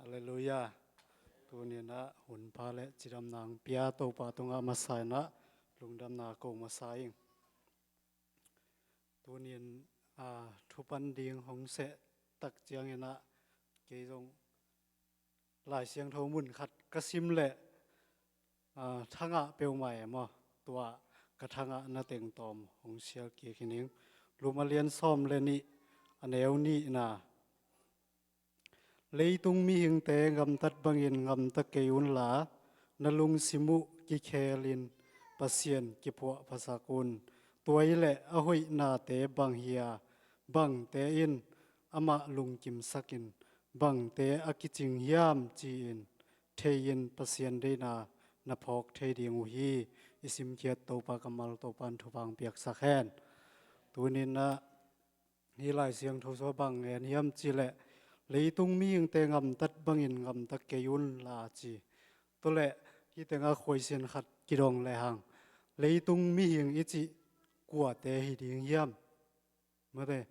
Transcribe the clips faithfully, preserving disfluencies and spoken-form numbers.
Halleluiah. Tuninah hunpha le cidamna hong pia Topa tungah masa inah lungdamna ko masa ing. Tunin a thupan ding hong seh tak cianginah kei zong Lai Siangtho mun khat ka sim leh a thangah peuhmah e maw, tua ka thangah na tengtawm hong sial kik hi ning. Lum a lian sawm le nih, a neu nihna. Leitung mihingte gamtat bangin gamta kei unla, na lungsim uh kikhelin Pasian kipuahphasak un. Tua hileh a hoihnate bang hia, bangte in amah lungkimsakin, bangte a kicing hiam ci-in thei-in Pasian deihna na phawk thei ding uh hi. I simkhiat Topa kammal Topa in thupha hong piaksak hen. Tuninah hih Lai Siangtho sua bang ngen hiam cileh, leitung mihingte gamtat bangin gamta kei unla ci. Tualeh hih tengah khuaisian khat kidong lehang, leitung mihing i cih kuate hi ding hiam? Mate,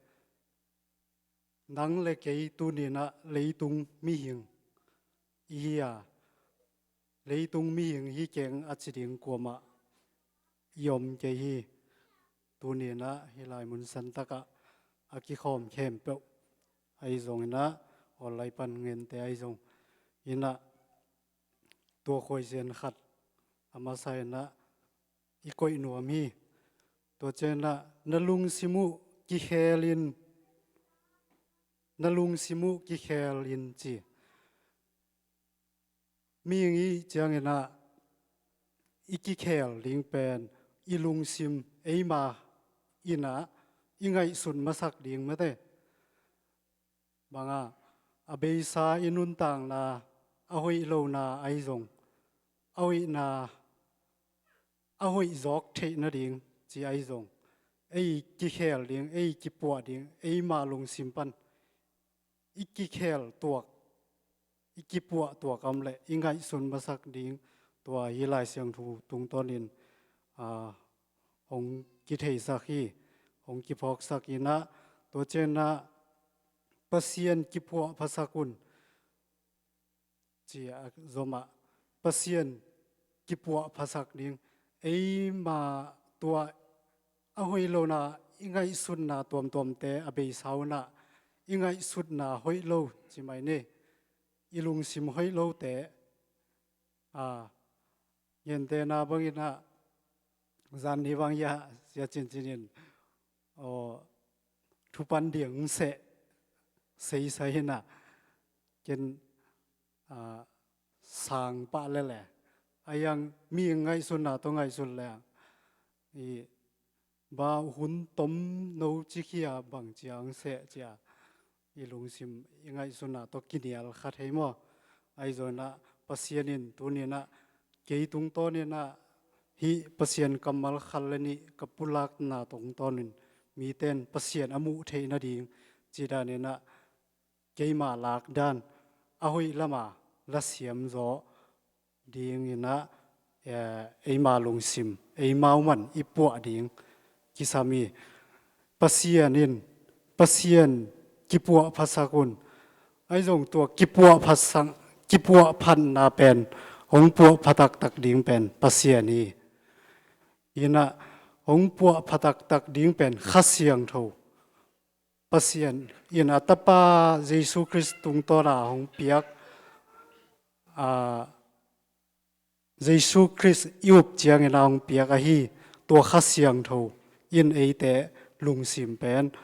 nang le kei tuninah leitung mihing i hi a, leitung mihing hi keng a ci ding kuamah i om kei hi. Tuninah hih lai mun santakah a kikhawm khempeuh ahi zonginah, online pan ngente ahi zong inah, tua khuaisian khat a masa inah i koih nuam hi. Tua cianah na lungsim uh kikhelin, na lungsim uh kikhelin ci. Mihing i cianginah i kikhel ding pen i lungsim, eima inah i ngaihsun masak ding mate. Banga a beisa i nuntakna, a hoih lona ahi zong, a hoihna a hoih zawk theih nading ci ahi zong, ei kikhel ding, ei kipuah ding, eima lungsim pan i kikhel tuak, i kipuah tuak a om leh i ngaihsun masak ding, tua hih Lai Siangtho tungtawnin a hong kitheisak hi. Hong kiphawksak inah, tua cianah Pasian kipuahphasak un ci a zomah, Pasian kipuahphasak ding, eima tua a hoih lona i ngaihsutna tuamtuamte a beisa unah, i ngaihsutna hoih lo ci mai ni, i lungsim hoih lote a, ngentena banginah, zan ni bang hiah sia cincinin aw, thupan ding seh seisai hinah, ken a, sang pah lele, a hiang mi ngaihsunna tawh ngaihsun le i ba hun tom no cikhia bang ciang seh cia i lungsim i ngaihsunna tawh kinial kha thei maw? Ahi zonah Pasian in tuninah kei tungtawninah hih Pasian kammal khat le nih ka pulakna tungtawnin mite in Pasian a muh theih nading cidaninah keima lakdan a hoih lama lasiam zaw dinginah, eh, eima lungsim, eima uman i puah ding kisam hi. Pasian in, Pasian kipuah phasak un. Ahi zong tua kipuah phasak, kipuah phatna pen hong puah pha taktak ding pen Pasian hi. Inah hong puah pha taktak ding pen Kha Siangtho, Pasian in a Tapa Jesu Khrist tungtawna hong piak, a, Jesu Khrist i up ciangin a hong piak ahi, tua Kha Siangtho in eite lungsim pen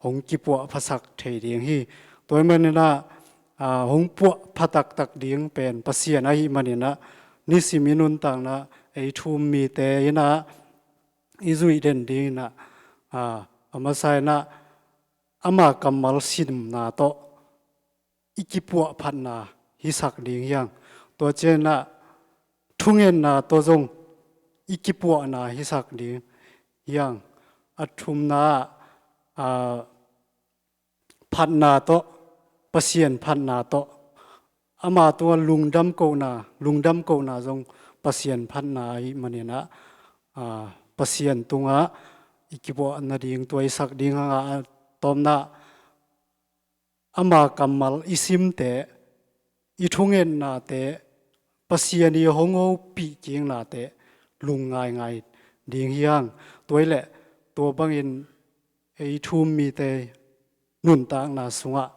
hong kipuah phasak thei ding hi. Tua ahih maninah, a, hong puah pha taktak ding pen Pasian ahih maninah nisim i nuntakna ei thu-um mite inah i zuih den dinginah, a, a masa inah ama kammal simna tawh i kipuah phatna hisak ding hiang. Tua cianah thungetna tawh zong i kipuahna hisak ding hiang. A thumna ah, a, phatna tawh, Pasian phatna tawh, ama tungah lungdam kohna, lungdam kohna zong Pasian phatna ahih maninah, a, Pasian tungah i kipuah nading tua i sak ding hangah a tawpna ama kammal i simte i thungennate, Pasian i hong hopih kingnate lung ngaingai ding hi hang. Tua hi leh tua bangin ei thu-um mite nuntakna sungah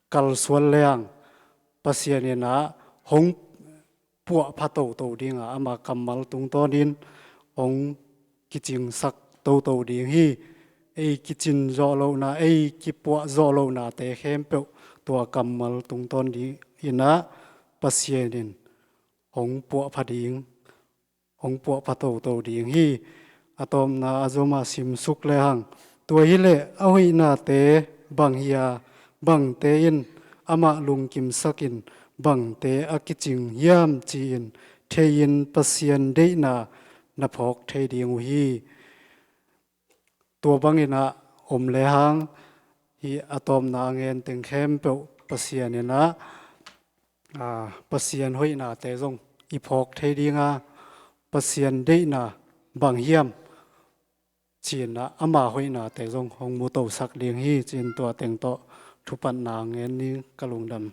kalsuan leng Pasian in ah hong puahpha toto ding a, ama kammal tungtawnin hong kicingsak toto ding hi. Ei kicin zawh lohna, ei kipuah zawh lohnate khempeuh tua kammal tungtawn dingin ah Pasian in hong puahpha ding, hong puahpha toto ding hi. A tawpna a zom a simsuk lehang, tua hi leh a hoihnate bang hi a, bangte in amah lungkimsakin bangte a kicing hiam ci-in thei-in Pasian deihna na phawk thei ding uh hi. Tua bangin ah om lehang, hih a tawpna a ngen teng khempeuh Pasian in ah, aa, Pasian hoihnate zong i phawk thei ding a, Pasian deihna bang hiam ci-in ah ama hoihnate zong hong mutosak ding hi ci-in tua teng tawh thupatna ngen ning. Ka lungdam.